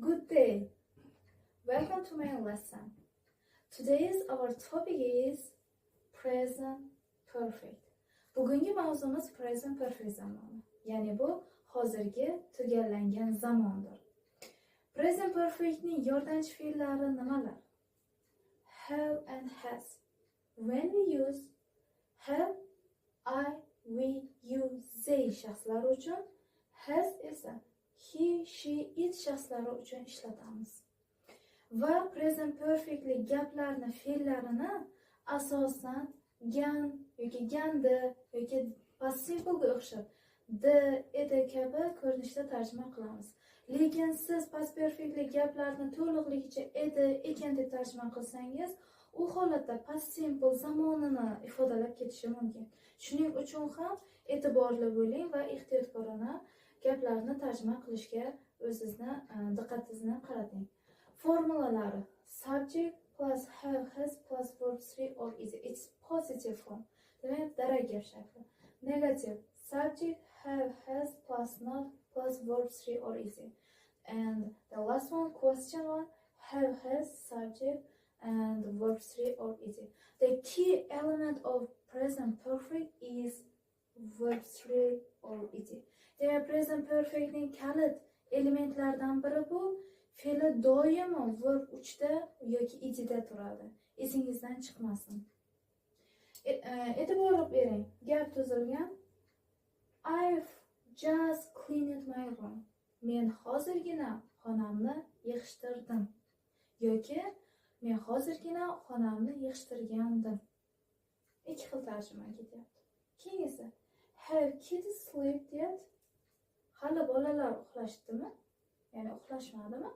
Good day. Welcome to my lesson. Today's our topic is present perfect. Bugungi mavzumiz present perfect zamoni. Ya'ni bu hozirgi tugallangan zamondir. Present perfectning yordamchi fe'llari nimalar? Have and has. When we use have, I, we, you, they shaxslari uchun, has esa he, she, it shaxslari uchun ishlatamiz. Va present perfectli gaplarni fe'llarini asosan gan yoki gandi yoki past simplega o'xshab di, edi kabi ko'rinishda tarjima qilamiz. Lekin siz past perfectli gaplarni to'liqligicha edi, ekan deb tarjima qilsangiz, u holatda past simple zamonini ifodalab ketishi mumkin. Shuning uchun ham e'tiborli bo'ling va ehtiyotkorona gaplarni tarjima qilishga o'zizni diqqatingizni qarating. Formulalari: subject plus have, has plus verb 3 or ed. It's positive form. Demak, darak gap shakli. Negative: subject, have, has plus not plus verb 3 or ed. And the last one, question one, have, has, subject and verb 3 or ed. The key element of present perfect is verb 3 or ed. Demak, present perfectning kalit elementlaridan biri bu fe'li doimo verb 3 da yoki edda turadi. Esingizdan chiqmasin. E'tibor bering. Gap tuzilgan. I've just cleaned my room. Men hozirgina xonamni yig'ishtirdim. Yoki men hozirgina xonamni yig'ishtirgandim. Ikki xil tarjima ketyapti. Keyingisi, have kids slept yet? Hali bolalar uxlashdimi? Ya'ni uxlashmadimi?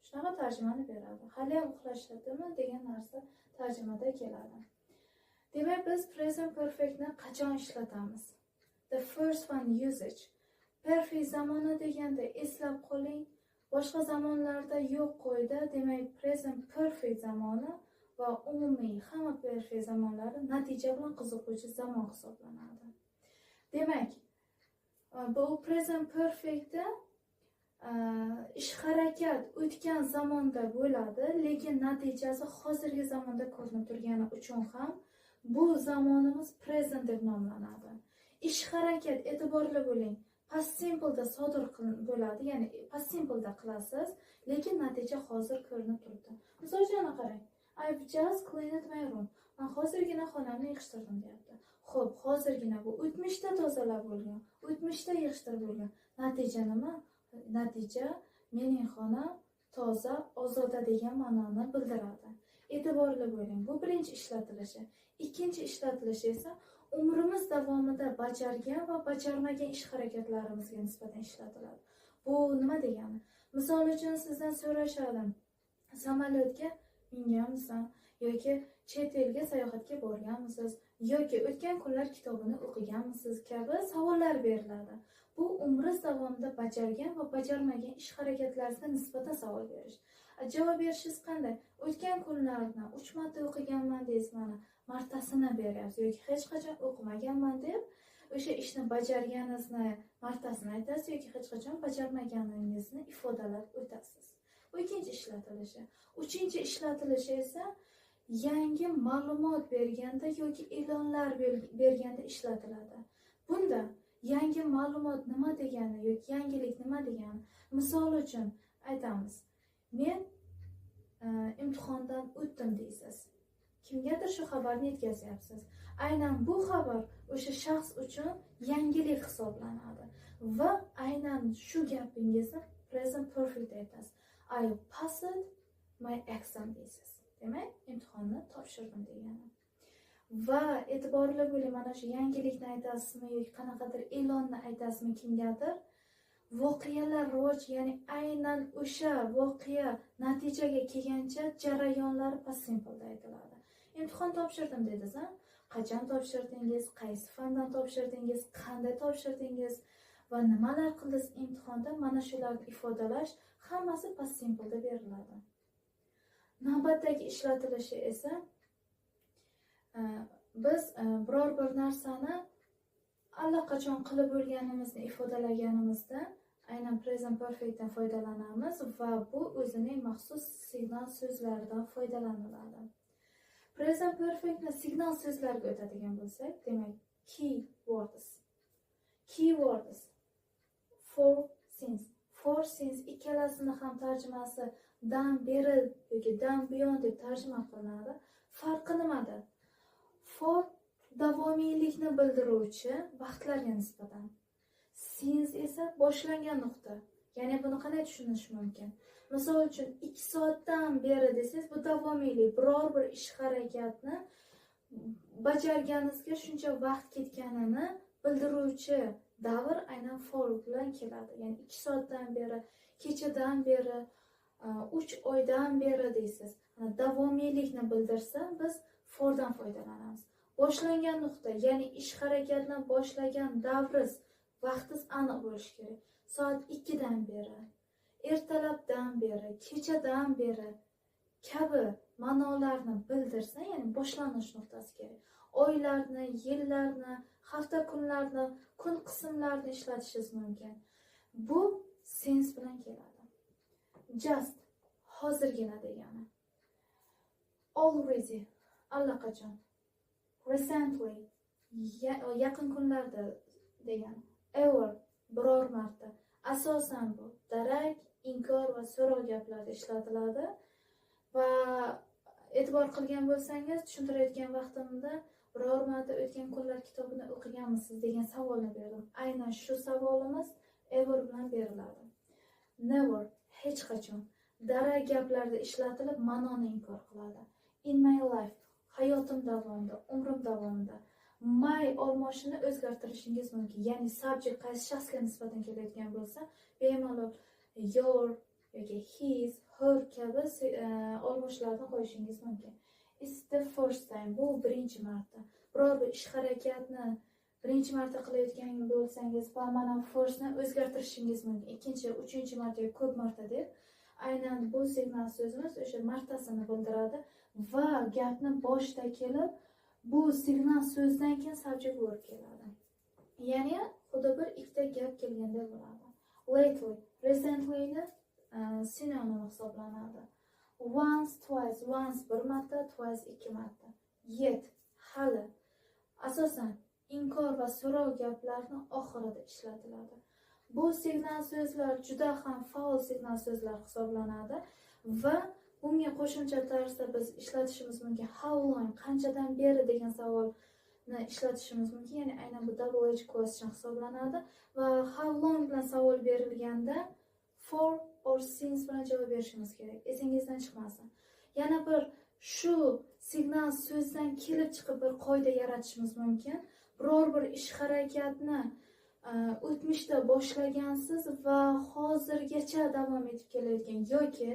Shunaqa tarjimani beradi. Hali ham uxlashadimi degan narsa tarjimada keladi. Demak, biz present perfectni qachon ishlatamiz? The first one, usage. Perfect zamoni deganda eslab qoling, boshqa zamonlarda yo'q qo'yda. Demak, present perfect zamoni va umumiy hamma perfect zamonlari natija bilan qiziquvchi zamon hisoblanadi. Demak, bu present perfectda ish harakat o'tgan zamonda bo'ladi, lekin natijasi hozirgi zamonda ko'rinib turgani uchun ham bu zamonimiz present deb nomlanadi. Ish harakat, e'tiborli bo'ling, past simpleda sodir bo'ladi, ya'ni past simpleda qilasiz, lekin natija hozir ko'rinib turibdi. Misol uchun, qarang: "I've just cleaned my room." Man hozirgina xonamni yig'ishtirdim, deyapti. Xo'p, hozirgina bu o'tmishda tozalab bo'lgan, o'tmishda yig'ishtirib bo'lgan. Natija nima? Natija mening xonam toza, ozoda degan ma'noni bildiradi. E'tiborli bo'ling. Bu birinchi ishlatilishi. Ikkinchi ishlatilishi esa umrimiz davomida bajargan va bajarmagan ish harakatlarimizga nisbatan ishlatiladi. Bu nima degani? Misol uchun, sizdan so'rashadi: samolyotga minganmisan yoki chet elga sayohatga borganmisiz yoki O'tgan kunlar kitobini o'qiganmisiz kabi savollar beriladi. Bu umringiz davomida bajargan va bajarmagan ish harakatlariga nisbatan savol berish. Javob berishingiz qanday? O'tgan kunlarni uch marta o'qiganman deysiz, mana martasini beryapsiz yoki hech qachon o'qimaganman deb o'sha ishni bajarganingizni martasini aytasiz yoki hech qachon bajarmaganingizni ifodalab o'tasiz. Bu ikkinchi ishlatilishi. Uchinchi ishlatilishi esa yangi ma'lumot berganda yoki e'lonlar berganda ishlatiladi. Bunda yangi ma'lumot nima degani yoki yangilik nima degani? Misol uchun aytamiz: men imtihondan o'tdim, deysiz. Kimgadir shu xabarni yetkazyapsiz. Aynan bu xabar o'sha shaxs uchun yangilik hisoblanadi va aynan shu gapingizni present perfect aytasiz. "I passed my exam", deysiz. Demak, imtihonni topshirdim degani. Va e'tiborli bo'ling, mana shu yangilikni aytasizmi yoki qanaqadir e'lonni aytasizmi kimgadir, voqealar rivoj, ya'ni aynan o'sha voqea natijaga kelgancha jarayonlari past simpleda aytiladi. Imtihon topshirdim, dedingiz, a? Qachon topshirdingiz, qaysi fandan topshirdingiz, qanday topshirdingiz va nimalar qildingiz imtihonda, mana shularni ifodalash hammasi past simpleda beriladi. Navbatdagi ishlatilishi esa biz biror bir narsani allaqachon qilib bo'lganimizni ifodalaganimizda Aynan present perfectdan foydalanamiz va bu o'zining maxsus signal so'zlaridan foydalaniladi. Present perfectni signal so'zlarga o'tadigan bo'lsak, demak, keywords. Keywords: for, since. For, since ikkalasini ham tarjimasi dan beri yoki dan buyon deb tarjima qilinadi. Farqi nimada? For davomiylikni bildiruvchi vaqtlarga nisbatan. Since esa boshlangan nuqta. Ya'ni buni qanday tushunish mumkin? Misol uchun, 2 soatdan beri desangiz, bu davomiylik, biror bir ish harakatni bajarganingizga shuncha vaqt ketganini bildiruvchi davr aynan for bilan keladi. Ya'ni 2 soatdan beri, kechadan beri, 3 oydan beri deysiz. Mana, davomiylikni bildirsa, biz fordan foydalanamiz. Boshlangan nuqta, ya'ni ish harakatni boshlagan davriz, vaqtingiz aniq bo'lishi kerak. Soat 2 dan beri, ertalabdan beri, kechadan beri kabi ma'nolarni bildirsa, ya'ni boshlanish nuqtasi kerak. Oylarni, yillarni, hafta kunlarni, kun qismlarini ishlatishingiz mumkin. Bu since bilan keladi. Just hozirgina degani. Already allaqachon. Recently yaqin kunlarda degani. Ever biror marta. Asosan bu darak, inkor va so'rov gaplarda ishlatiladi. Va e'tibor qilgan bo'lsangiz, tushuntirayotgan vaqtimda "Biror marta O'tgan kunlar kitobini o'qiganmisiz?" degan savolni berdim. Aynan shu savolimiz ever bilan beriladi. Never hech qachon, darak gaplarda ishlatilib, ma'noni inkor qiladi. In my life hayotim davomida, umrim davomida. My olmoshini o'zgartirishingiz mumkin. Ya'ni subject qaysi shaxsga nisbatan kelayotgan bo'lsa, bemalol your yoki his, her kabi olmoshlarni qo'yishingiz mumkin. It's the first time, bu birinchi marta. Biror bir ish harakatni birinchi marta qilayotgan bo'lsangiz va mana firstni o'zgartirishingiz mumkin. Ikkinchi, uchinchi marta yoki ko'p marta deb. Aynan bu signal so'zimiz o'sha martasini bildiradi va gapni boshida kelib, bu signal so'zdan keyin subject verb keladi. Ya'ni xuddi bir ikkita gap kelganda bo'ladi. Lately, recentlyni sinonimi hisoblanadi. Once, twice, once bir marta, twice ikki marta. Yet, hali. Asosan inkor va so'rov gaplarni oxirida ishlatiladi. Bu signal so'zlar juda ham faol signal so'zlar hisoblanadi va bunga qo'shimcha tarzda biz ishlatishimiz mumkin how long, qanchadan beri degan savolni ishlatishimiz mumkin. Ya'ni aynan bu WH question hisoblanadi va how long bilan savol berilganda for or since bilan javob berishimiz kerak. Esingizdan chiqmasin. Yana bir shu signal so'zdan kelib chiqib bir qoida yaratishimiz mumkin. Biror bir ish harakatni o'tmishda boshlagansiz va hozirgacha davom etib kelayotgan yoki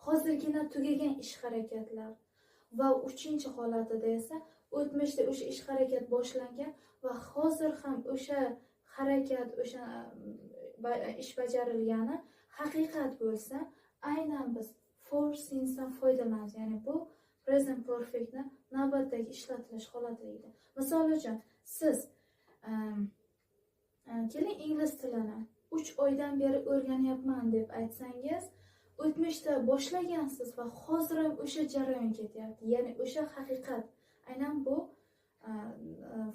hozirgina tugagan ish harakatlar va uchinchi holatida esa o'tmishda o'sha ish harakat boshlangan va hozir ham o'sha harakat, o'sha ish bajarilgani haqiqat bo'lsa, aynan biz for, sincedan foydalanamiz. Ya'ni bu present perfectni navbatdagi ishlatilish holati edi. Misol uchun, siz keling, ingliz tilini 3 oydan beri o'rganyapman deb aytsangiz, o'tmishda boshlagansiz va hozir ham o'sha jarayon ketyapti. Ya'ni o'sha haqiqat. Aynan bu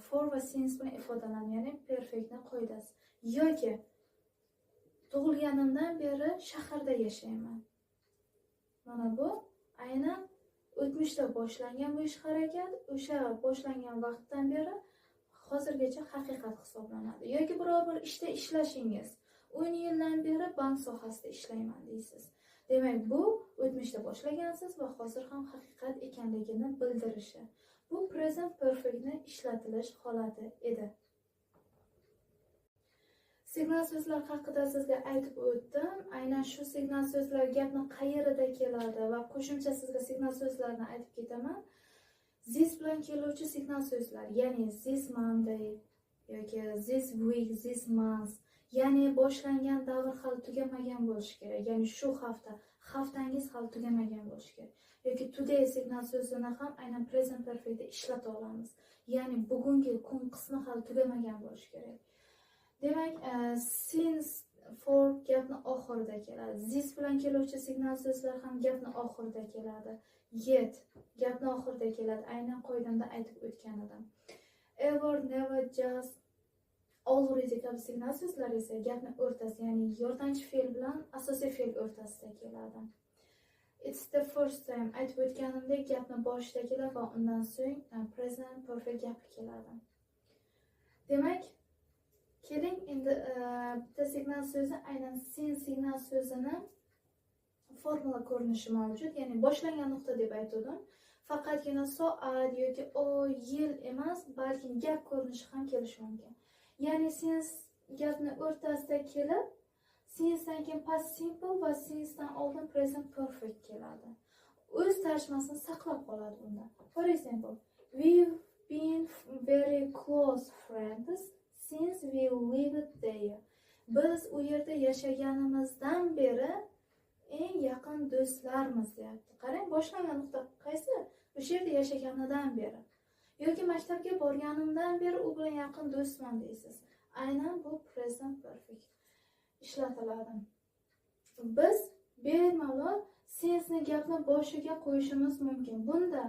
for va since bilan ifodalanadi, ya'ni perfectni qoidasi. Yoki tug'ilganimdan beri shaharda yashayman. Mana bu aynan o'tmishda boshlangan bu ish harakat, o'sha boshlangan vaqtdan beri hozirgacha haqiqat hisoblanadi. Yoki biror bir ishda ishlashingiz, 10 yildan beri bank sohasida ishlayman deysiz. Demak, bu o'tmishda boshlagansiz va hozir ham haqiqat ekanligini bildirishi. Bu present perfectni ishlatilish holati edi. Signal so'zlar haqida sizga aytib o'tdim. Aynan shu signal so'zlar gapni qayerida keladi va qo'shimcha sizga signal so'zlarni aytib ketaman. This bilan keluvchi signal so'zlar, ya'ni this Monday yoki this week, this month, ya'ni boshlangan davr hali tugamagan bo'lishi kerak. Ya'ni shu hafta, haftangiz hali tugamagan bo'lishi kerak. Yoki today signal so'zini ham aynan present perfectda ishlata olamiz. Ya'ni bugungi kun qismi hali tugamagan bo'lishi kerak. Demak, since for gapni oxirida keladi. This bilan keluvchi signal so'zlar ham gapni oxirida keladi. Yet gapni oxirida keladi. Aynan qoidamda aytib o'tgan edim. Ever, never, just, already kabi signal so'zlar esa gapni o'rtasida, ya'ni yordamchi fe'l bilan asosiy fe'l o'rtasida keladi. It's the first time, aytib o'tganimdek, gapni boshida keladi va undan so'ng present perfect gapi keladi. Demak, keling, endi bitta signal so'zi, aynan since signal so'zini formula ko'rinishi mavjud, ya'ni boshlangan nuqta deb aytgandim. Faqatgina soat yoki oy, yil emas, balki gap ko'rinishi ham kelishi mumkin. Ya'ni since gapni o'rtasida kelib, sincedan keyin past simple va sincedan oldin present perfect keladi. O'z tarjimasini saqlab qoladi bunda. For example, "We've been very close friends since we lived there." Biz u yerda yashaganimizdan beri eng yaqin do'stlarmiz, deyapti. Qarang, boshlangan nuqta qaysi? O'sha yerda yashaganidan beri. Yoki maktabga borganimdan beri u bilan yaqin do'stman, deysiz. Aynan bu present perfect ishlatiladi. Biz bemalol since'ni gapni boshiga qo'yishimiz mumkin. Bunda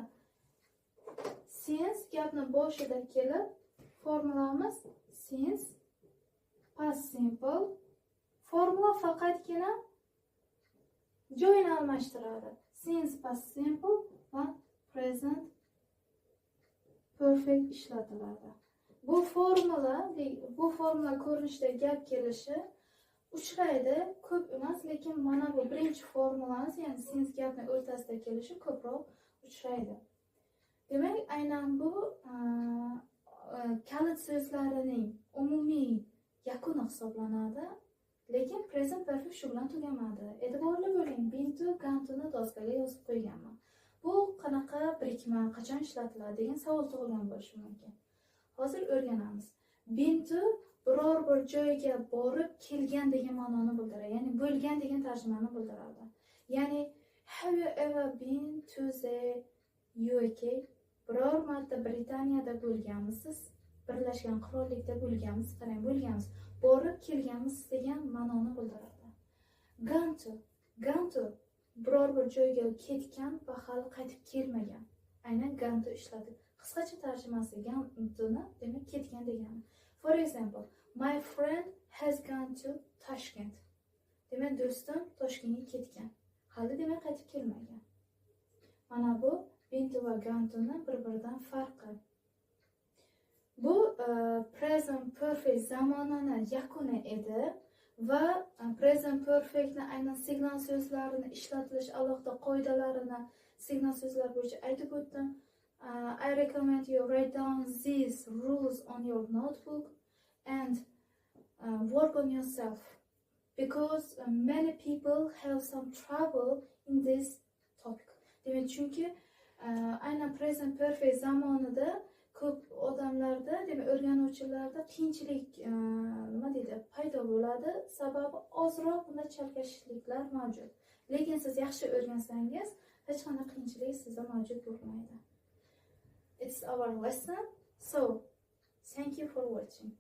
since gapni boshida kelib, formulamiz since past simple. Formula faqatgina joyini almashtiradi. Since past simple va present perfect ishlatiladi. Bu formula ko'rinishida gap kelishi uchraydi, ko'p emas, lekin mana bu birinchi formulamiz, ya'ni since gapni o'rtasida kelishi ko'proq uchraydi. Demak, aynan bu kalit so'zlarining umumiy yakuni hisoblanadi. Lekin present perfect shu bilan tugamadi. E'tiborli bo'ling, been to, gone to'ni doskaga yozib qo'yganman. Bu qanaqa birikma, qachon ishlatiladi degan savol tug'ilgan bo'lishi mumkin. Hozir o'rganamiz. Been to biror bir joyga borib kelgan degan ma'noni bildiradi, ya'ni bo'lgan degan tarjimani bildiradi. Ya'ni "Have you ever been to the UK?" Biror marta Britaniyada bo'lganmisiz? Birlashgan Qirollikda bo'lganmisiz? Qarang, bo'lganmiz, borib kelganmiz degan ma'noni bildiradi. Gone to. Gone to biror bir joyga ketgan va hali qaytib kelmagan. Aynan gone to ishladi. Qisqacha tarjimasi gone to'ni, demak, ketgan degani. For example, "My friend has gone to Tashkent." Demak, do'stim Toshkentga ketgan. Hali, demak, qaytib kelmagan. Mana bu been to va gone to'ni bir-biridan farqi. Bu present perfect zamonini yakuni edi va present perfectni aynan signal so'zlarini ishlatilish alohida qoidalarini signal so'zlar bo'yicha aytib o'tdim. I recommend you write down these rules on your notebook and work on yourself because many people have some trouble in this topic. Demak, chunki aynan present perfect zamonida ko'p odamlarda, demak, o'rganuvchilarda qiyinchilik nima deydi, paydo bo'ladi. Sababi ozroq bunda chalkashliklar mavjud. Lekin siz yaxshi o'rgansangiz, hech qanday qiyinchilik sizda mavjud bo'lmaydi. It's our lesson. So, thank you for watching.